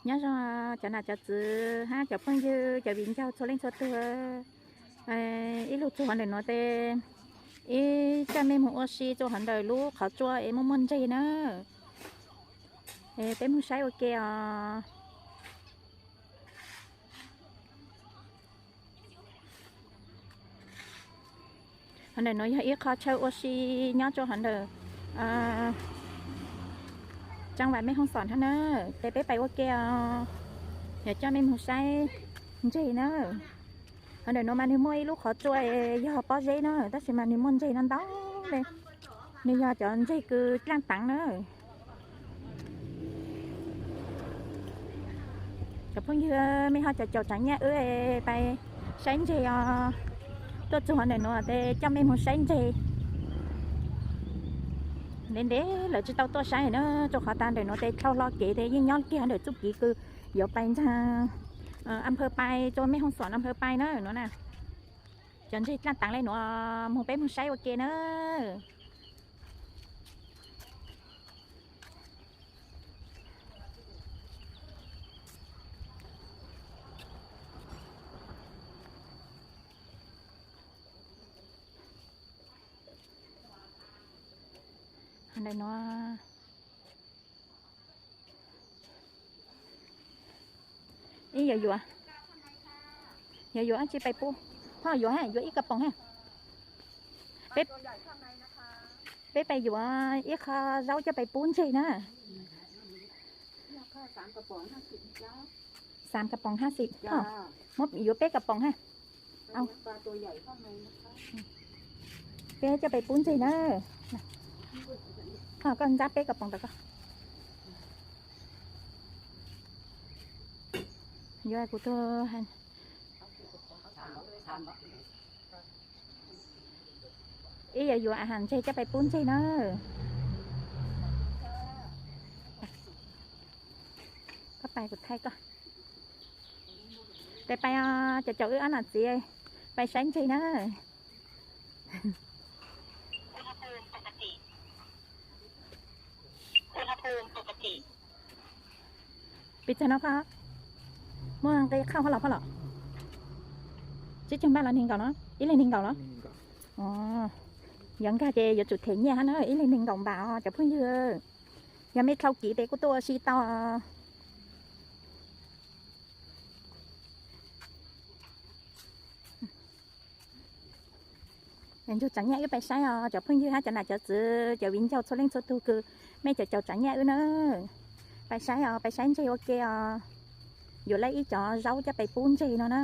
Nyob zoo cov nam cov txwv hab cov phooj ywg cov viv ncaus txhua leej txhua tug. Ib lug txug hov ntawm nuav tes ib coj mej moog ua si txug hov ntawm lub qhov tsua es muaj muaj ntseg na. Peb moog saib ua ke os. Hov ntawm nuav yog ib qho chaw ua si nyob rua hov ntawm Tsaab Vam Mej Hooj Xom hab na. Tes peb pais ua ke os, yog coj mej moog saib ntseg na. Hov ntawm nuav mas nwg muaj ib lub qhov tsua yog pob zeb na, tab sis mas nwg muaj ntseg no ntau le. Nwg yog cov ntseg kws dlaaj taav na. Cov phooj ywg, mej ho caum caum tsav nyaj wb pais saib ntseg os. Tuaj txug hov ntawm nuav tes coj mej moog saib ntseg. Ntev ntev lawm tsi tau tuaj saib na, rua qhov tas ntawm nuav tes dlhau hlo kev tes yeej nyob kiag ntawm txuj kev kws yuav pais nraag Amphawv Pais, rua Mej Hooj Xom Amphawv Pais na nuav na. Cov ntseg dlaaj taav le nuav, moog peb moog saib ua ke na. Ntawm nuav ib yuav yuav, yuav yuav dlaab tsi pais pub? Ho yuav ha, yuav ib kas poos ha. Peb pais yuav ib qho zaub coj pais pub ntseg na. Xaam kas poos hab xim, ho muab yuav peb kas poos ha. Peb coj pais pub ntseg na. Ho koj ntsab peb kas poos rau koj. Yuav kuv tug ib yuav yuav a has ntseg coj pais pub ntseg na. Koj pais kuv thaij koj. Tes pais os, caum caum wb ob nam txiv pais saib ntseg na. Pis txag no phaj, muaj nqe qhauj hab los phaj los? Tsib caug npaj los neeg nkaum no? Ib leeg neeg nkaum los? Yuav nkag ces yuav tsum them nyiaj hab na, ib leeg neeg nkaum npam os cov phooj ywg. Yog mej dlhau kev tes kuj tuaj ua si tau. Ntsug tsav nyaj wb pais saib os cov phooj ywg hab cov nam cov txwv cov viv ncaus txhua leej txhua tug kws mej caum caum tsav nyaj wb na. Pais saib os, pais saib ntseg ua ke os. Yuav lawv ib cov zaub coj pais pub ntseg no na.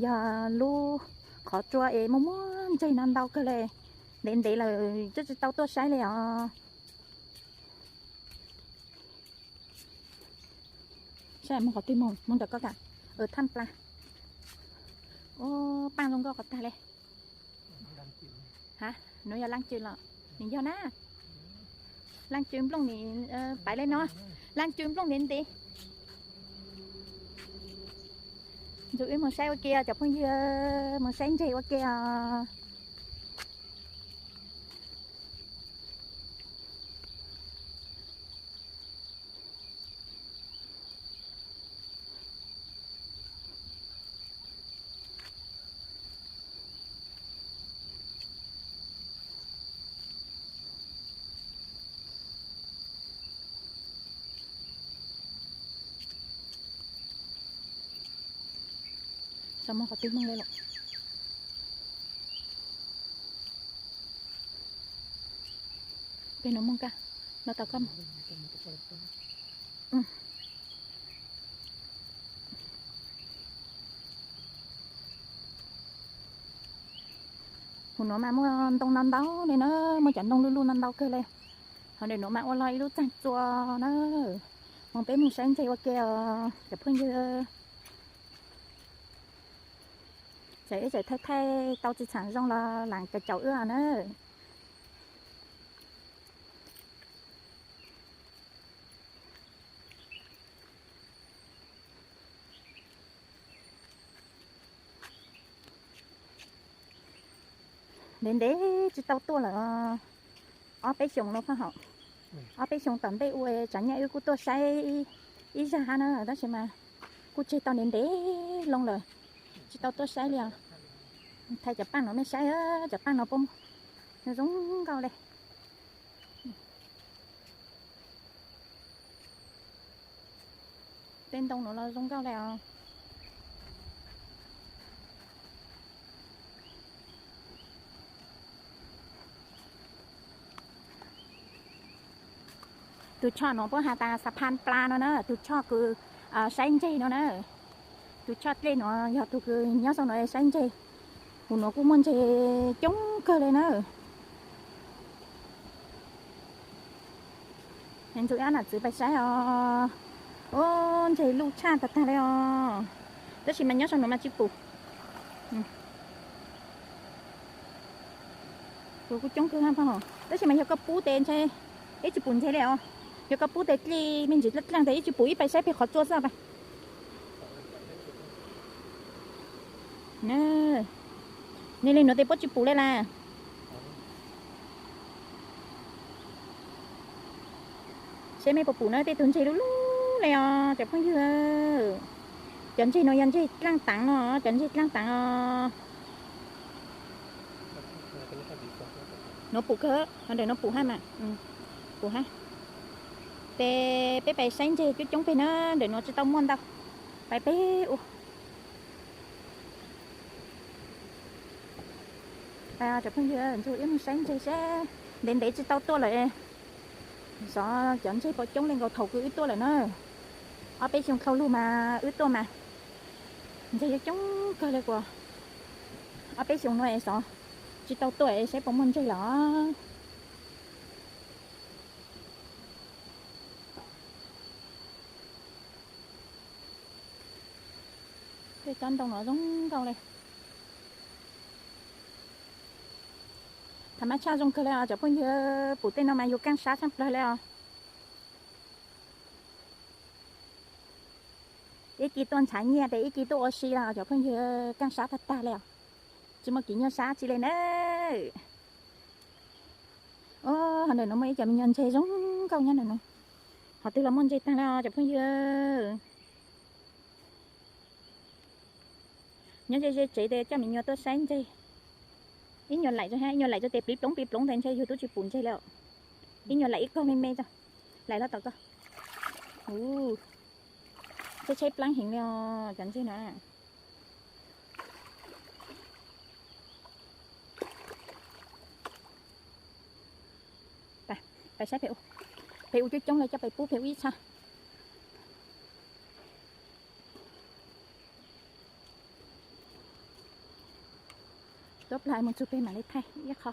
Yog lub qhov tsua es muaj muaj ntseg no ntau kawg le. Ntev ntev lawm twb tsi tau tuaj saib le os. Saib moog qhov twg moog, moog ntawm koj ka. Thaj npla. Paaj zoo nkauj qhov tag le. Ha, nuav yog laaj cw los? Nws yog na. Laaj cw nplooj ni, pais le no. Laaj cw nplooj ntev ntev. Ntsug wb moog saib ua ke os cov phooj ywg, moog saib ntseg ua ke os. Tso moog qhov twg moog le los? Peb nuav moog ka, no tau koj moog. Huv nuav mas muaj ntoo no ntau le na, muaj cov ntoo luj luj no ntau kawg le. Hov ntawm nuav mas ua lug ib lub txaag tsua na. Moog peb moog saib ntseg ua ke os cov phooj ywg. Txawm wb txawm thaij thaij tau tsi tshaav zoo los laam caum caum wb os na. Ntev ntev tsi tau tuaj lawm, ob peb xyoos no phaj hauv. Ob peb xyoos tom ntej ua tsav nyaj wb kuj tuaj saib Ib zaj hab na, tab sis mas kuj tseg tau ntev ntev loo lawm, tsis tau tuaj saib li os. Thaij cov paaj no mej saib, cov paaj no puab zoo nkauj le. Tej ntoo no los zoo nkauj le os. Tus choj no puab has tas xav phan pla no na, tus choj kws saib ntseg no na. Tus choj dlej no yog tus kws nyob saum no saib ntseg. Huv nuav kuj muaj ntseg coob kawg le na. Ntxuj ib nam txwv pais saib os. Ub, ntseg luj tshaj tag tag le os. Tab sis mas nyob saum nuav mas tsis pum. Kuv kuj coob kawg, tab sis mas yog koj pub tes ntshe ib tsis pum ntseg li os. Yog koj pub tes dlej me ntsis dlaaj dlaaj tes ib tsis pum, ib pais saib pem qhov tsua xwb pais. Nws li nuav tes puab tsis pum le las. Seb mej puas pum na, tej tug ntseg lub lub le os cov phooj ywg. Cov ntseg no yog ntseg dlaaj taav no, cov ntseg dlaaj taav os. Nuav pum kawg, ntawm nuav pum hab mas, pum hab. Tes peb pais saib ntseg coob coob peg na, ntawm nuav tsis tau muaj ntau. Pais peb ua. Cov phooj ywg, ntxuj wb mus saib ntseg seb ntev ntev tsis tau tuaj lawm. Xyov cov ntseg puas coob le nkaus thaum kws wb tuaj lawm na. Ob peb xyoo dhau lug mas wb tuaj mas ntseg yuav coob kawg le kuas ob peb xyoo no es xyov tsis tau tuaj es saib puas muaj ntseg los. Tej tsob ntoo no zoo nkauj le. Thaum maj tshaj zoo kawg le os cov phooj ywg, pum tej no mas yug kaaj sab tshaj plawg le os. Ib kis tuaj ntshav nyiaj tes ib kis tuaj ua si los cov phooj ywg, kaaj sab tag tag le os. Tsis muaj kis nyuaj sab tsi le na. Ub, ho ntawm no muaj ib cov me nyuam ntseg zoo nkauj nyob ntawm no. Qhov twg los muaj ntseg tag le os cov phooj ywg. Nyob ze ze tsev tes coj me nyuam tuaj saib ntseg. Ib nyuam laim, ib nyuam laim rau tes pliv ploov pliv ploov tes ntshe yug tub tsis pum ntseg le os. Ib nyuam laim ib kaug me me tso. Laim los tom ko. Ub, tshaib tshaib plaab heev le os cov ntseg no. Peb ua coob coob le coj peb pub peb ua ib txha. Tuab plag mus txug peg mam li thaij ib qho.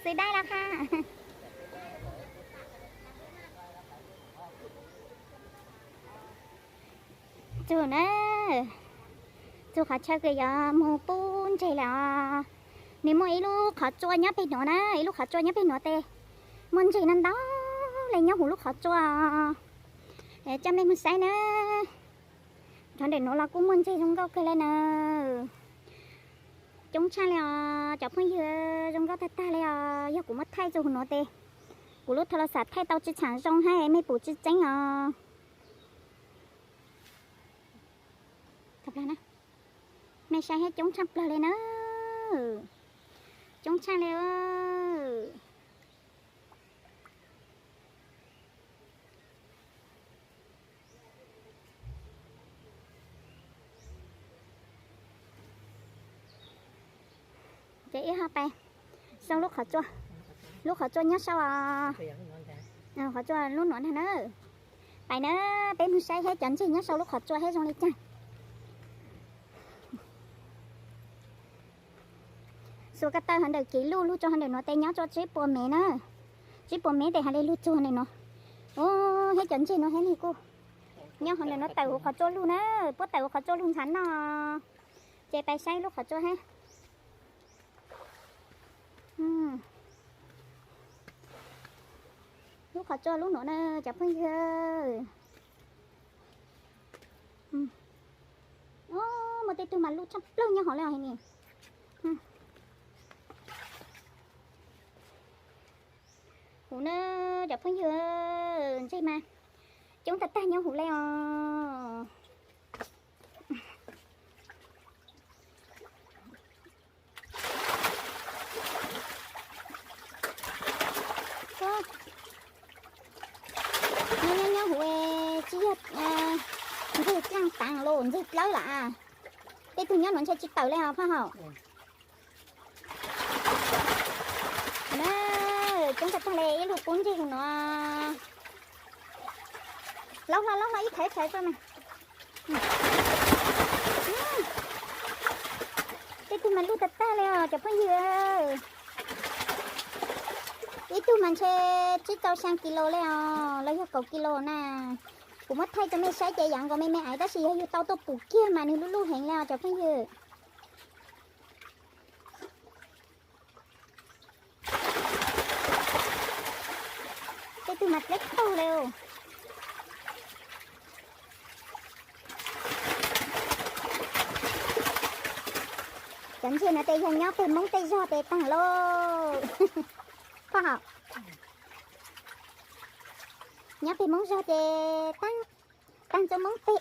Xws dai los qha. Txug na, txug qhov chaw kws yuav moog pub ntseg lawm os. Nws muaj ib lub qhov tsua nyob peg nuav na, ib lub qhov tsua nyob peg nuav tes muaj ntseg no ntau le nyob huv lub qhov tsua. Coj mej moog saib na. Qhov ntawm nuav los kuj muaj ntseg zoo nkauj kawg le na. Coob tshaj le os cov phooj ywg, zoo nkauj tag tag le os. Yog kuv muab thaij txug huv nuav tes kuv lub thas las xas thaij tau tsi tsham zoo hab mej pum tsi tseeb os. Mej saib hab coob tshaj plawg le na. Coob tshaj le. Ces ib ho pais sau lub qhov tsua, lub qhov tsua nyob sau os. Qhov tsua lub nuav ntag na. Pais na, peb moog saib hab cov ntseg nyob sau lub qhov tsua hab zoo le caag. Xuas ko taw hov ntawm kev lug lug tso hov ntawm no tes nyob tso tsib puas mev na. Tsib puas mev tes hais li lug txug ntawm no. Ub, thiab cov ntseg no thiab ne kuj nyob hov ntawm no tawm huv qhov tsua lug na, puab tawm huv qhov tsua lug ntxhab noj. Ces pais saib lub qhov tsua thiab. Lub qhov tsua lub nuav na cov phooj ywg. Muaj tej tug mas luj tshaj plaws nyob hov le os ne. Huv na cov phooj ywg, ntseg mas coob tag tag nyob huv le os. Nyob nyob nyob huv, tsis yog ntseg tlaaj taag los ntseg dlawb lawm. Tej tug nyob nuav ntshe tsis tawm le os phauj hauv. Coob tag tag le ib lub qub ntseg huv no. Laub hlo laub hlo ib thawv thawv tso mas. Tej tug mas luj tag tag le os cov phooj ywg. Ib tug mas ntshe tsib rau xyaa kis lus le os los yog kaum kis lus na. Kuv muab thaij rau mej saib ces yam nkaus me me aiv tab sis yog yug tau tuaj pum kiag mas nwg luj luj heev le os cov phooj ywg. Tej tug mas dleb taug le. Cov ntseg no tes yog nyob peg Moob tej zog tes taag lauj. Phauj hauv, nyob peg Moob zog ces taag rua Moob teg.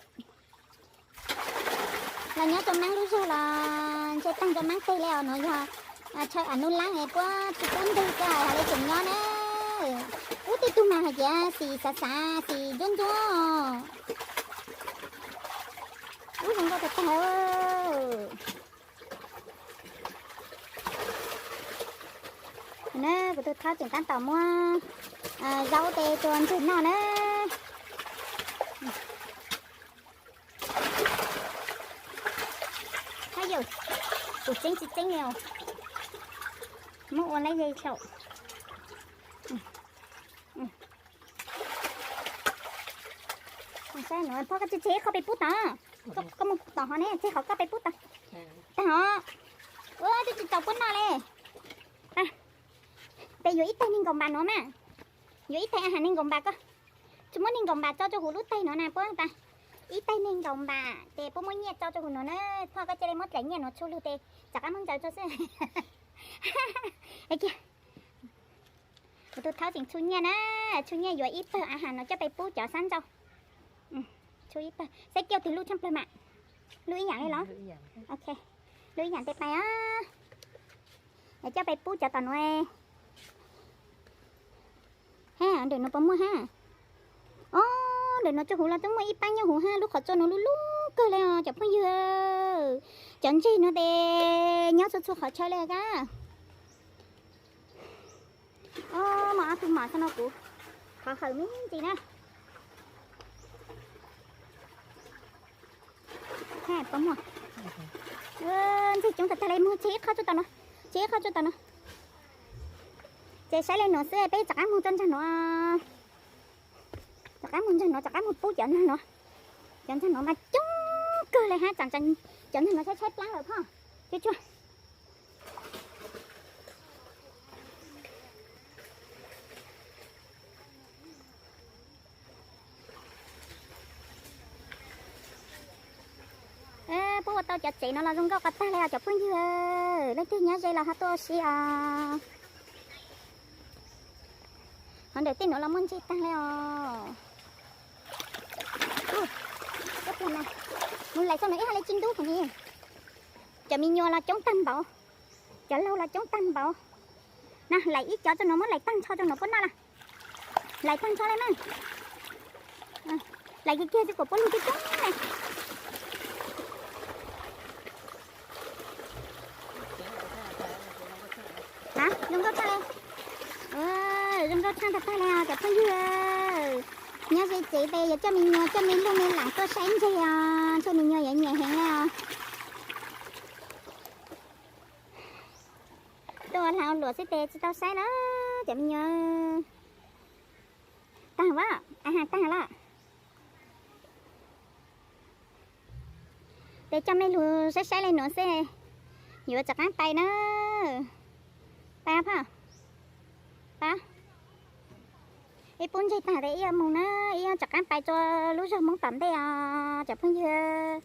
Los nyob rua Maab lub zog los ntshe taag rua Maab teg le os, nuav yog chaw a nub laab es puab tsi pub nteg kag hab le tseem nyob na. Ub, tej tug mas hais tias xim xav xav xim ntsuab ntsuab. Ub, zoo nkauj tag tag. Na kuv tug thaub tseem taab tom muab zaub tes rua ntseg noj na. Hab yawm, kuv tseeb tsi tseeb le os, muab ua lab ze thaum. Phauj, koj tse ib qho peb pub tod, koj mus tom hov ne, tse qhov koj peb pub tod. Tag hov, ua twb tsi tau puab noj le. Peb yuav ib taig neeg nkaum npas nuav mas, yuav ib taig a has neeg nkaum npas koj, tsi muab neeg nkaum npas tso rua huv lub taig nuav na puab tas. Ib taig neeg nkaum npas tes puab muab nyiaj tso rua huv nuav na. Phauj, koj ca le muab dlaim nyiaj nuav tshua lug tes rov qab muab ntsaws tso xwb. Kuv tug thaub tseem tshuj nyiaj na, tshuj nyiaj yuav ib pawg a has nuav coj peb pub cov xab ntsau. Tshuj ib pawg, saib kiag twg luj tshaj plawg mas. Luj ib yaam le los? Ok, luj ib yaam tes pais os. Coj peb pub cov tom nuav. Hab ntawm nuav puas muaj hab? Ob, ntawm nuav tsuas huv los twb muaj ib paab nyob huv hab, lub qhov tsua nuav lub lub kawg le os cov phooj ywg. Cov ntseg nuav tes nyob txhua txhua qhov chaw le kab. Ob, muaj ob tug mas xab no kuv qhov hawm me ntsis na. Hab puas muaj? Ntseg coob tag tag le, moog tseg ib qho tsuj tom nuav, tseg ib qho tsuj tom nuav. Ces saib le nuav xwb, peb rov qab moog tso ntsag nuav, rov qab moog ntsag nuav, rov qab moog pub cov ntsag nuav. Cov ntsag nuav mas coob kawg le hab, cov ntsag nuav tshaib tshaib plaab lawm phauj. Cuag cuag. Puab ua tau cov tsev no los zoo nkauj qhov tag le os cov phooj ywg. Leej twg nyob ze los ho tuaj ua si os. Hov ntawm tej nuav los muaj ntseg tag le os. Mus lais txog nuav ib hab le tsi ntub kuv ne. Cov me nyuam los coob tag npaum, cov laug los coob tag npaum. Na lais ib cov tso nuav, muab lais tag nrho tso nuav puab noj lawm. Lais tag nrho le mas. Lais kiag kiag tsi kom puab lug coob coob le. Zoo nkauj tshaj le, zoo nkauj tshaj tag tag le os cov phooj ywg. Nyob ze tsev tes yuav coj me nyuam coj me luj me laam tuaj saib ntseg os, ntshe me nyuam yuav nyiam heev le os. Tuaj ua hlau luam xwb tes tsis tau saib lawm cov me nyuam. Tag a, tag lawm. Tes coj mej lug saib saib le nuav xwb, yuav rov qaab pais na. Pais phauj, pais. Ib pub ntseg tag tes ib yuav moog na, ib yuav rov qaab pais rua lub zog Moob tom ntej os cov phooj ywg.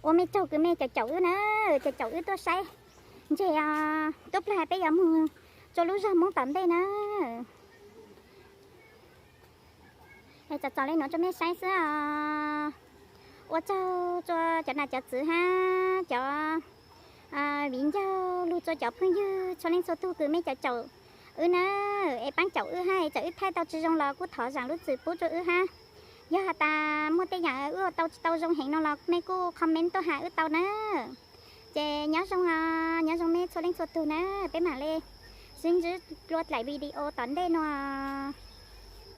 Ua mej tsaug kws mej caum caum wb na, caum caum wb tuaj saib ntseg os. Tub plag peb yuav moog rua lub zog Moob tom ntej na. Txaus txaus le nuav rua mej saib xwb os. Ua tsaug rua cov nam cov txwv hab cov viv ncaus lug rua cov phooj ywg txhua leej txhua tug kws mej caum caum wb na, es paab caum wb hab, es txawm wb thaij tau tsi zoo los kuj thov zaam lub txim pub rua wb hab. Yog has tas muaj tej yaam wb ua tau tsi tau zoo heev no los mej kuj comment tuaj has wb tau na. Ces nyob zoo os, nyob zoo mej txhua leej txhua tug na, peb maam le sib ntsib dlua dlaim video tom ntej nuav.